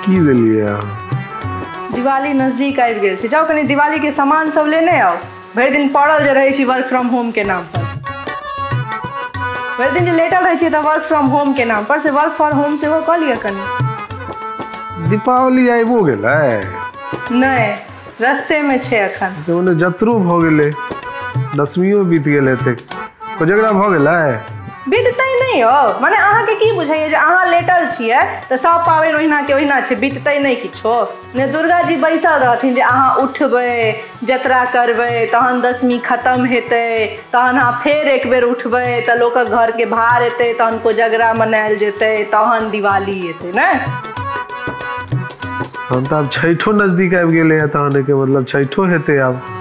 की देलियै अहाँ? दिवाली नजदीक आबि गेल छै, जाउ कनि दिवाली के सामान सब लेने आउ। भरि दिन पड़ल जे रहै छी वर्क फ्रॉम होम के नाम पर, भरि दिन जे लेटल रहै छियै तऽ वर्क फ्रॉम होम के नाम पर, से वर्क फॉर होम सेहो कऽ लिअ कनि। दीपावली आबिओ गेलै? नहि, रस्ते में छै अखन। तऽ ओने जतरो भऽ गेलै, दसमियो बीत गेल हेतै, कोजगरा भऽ गेलै? बीततै नहि यौ, माने अहाँके की बुझाइए जे अहाँ लेटल छियै तऽ सब पाबनि ओहिना के ओहिना छै, बीततै नहि किछो? ने दुर्गा जी बैसल रहथिन जे अहाँ उठबै, जतरा करबै, तहन दसमी खतम हेतै, तहन अहाँ फेर एक बेर उठबै तऽ लोकक घरके भार एतै, तहन कोजगरा मनायल जेतै, तहन दिवाली एतै। ने तहन तऽ आब छठिओ नजदीक आबि गेलै, तहन एहिके मतलब छठिओ हेतै आब।